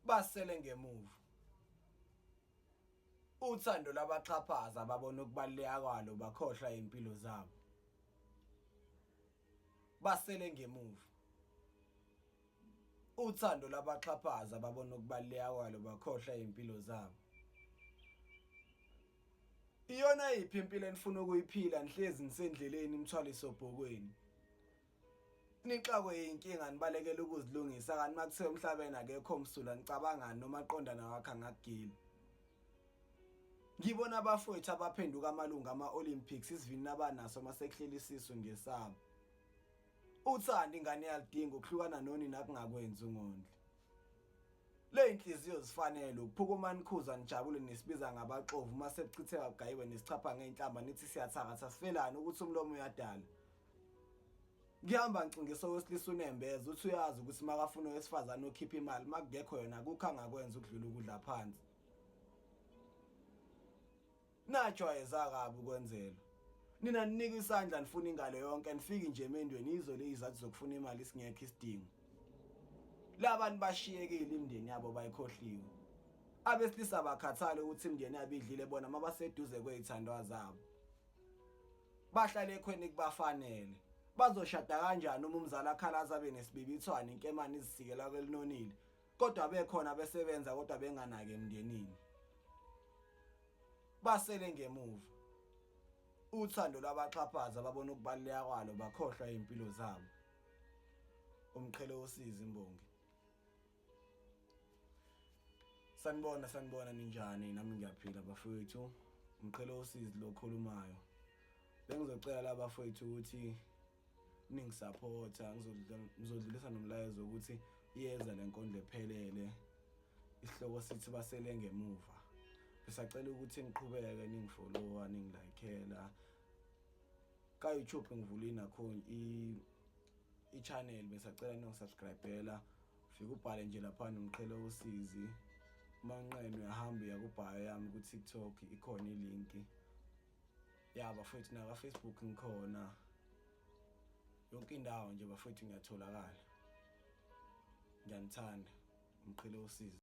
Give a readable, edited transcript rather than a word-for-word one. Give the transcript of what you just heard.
Basele ngemuva. Uthando lwabaxhaphaza ababona ukubaluleka kwalo bakhohlwa impilo zabo. Basele ngemuva. Uthando lwabaxhaphaza ababona ukubaluleka kwalo bakhohlwa impilo zabo. Iyona yiphi impilo enifuna ukuyiphila nihlezi nisendleleni imthwaliso obhokweni. Nixakwe yinkinga nibalekela ukuzilungisa kanti makuthiwa emhlabeni akekho msulwa nicabangani noma qondana wakhe angakugila. Ngibona abafowethu abaphenduka amalungu ama-Olympics isivinini abanaso uma sekuhleli isisu ngesabo. Uthando ingane yalidinga ukuhlukana nonina kungakwenzi ungondli. Le inhliziyo zifanele ukuphukuma nikhuza nijabule nisibiza ngabaxovu uma sekuchitheka kugayiwe nisichapha ngey'nhlamba nithi siyathakatha sifelani ukuthi umlomo uyadala. Ngihamba ngicingisa owesilisa unembeza uthi uyazi ukuthi makafuna owesifazane okhipha imali makungekho yona akukho angakwenza ukudlula ukudla phansi. Najwayeza kabi ukwenzelwa. Nina ninika isandla nifuna ingalo yonke nifiki nje emendweni yizo lezi zathi zokufuna imali singekho isidingo. Labantu bashiyekile imindeni yabo bayikhohliwe. Abesilisa bakhathale ukuthi imindeni yabo idlile bona mabaseduze kwezithandwa zabo. Bahlale ekhweni kubafanele. Bazoshada kanjani uma umzali akhalaza abe nesibibithwane inkemane izisikela kwelinonile kodwa bekhona besebenza kodwa benganaki emndenini. Basele ngemuva. Uthando lwabaxhaphaza babona ukubaluleka kwalo bakhohlwa impilo zabo. Umqhele wosizi imbongi. Sanibona sanibona ninjani nami ngiyaphila bafowethu. Umqhele wosizi lokhulumayo. Bengizocela la bafowethu ukuthi ningisupporta ngizodlulisa nomlayezo ukuthi iyeza lenkondlo ephelele. Isihloko sithi basele ngemuva. Ngisacela ukuthi niqhubeke ningifollowa ningilikela. Ka YouTube ngivule nakho i-channel besacela ningisubscribela. Fika ubhale nje lapha nomqhele wosizi. Uma unqena uyahamba uya kubhayo yami ku-TikTok ikhona ilinki. Ya bafowethu naka Facebook ngikhona. Yonke indawo nje bafowethu ngiyatholakala. Ngiyanithanda. Umqhele wosizi.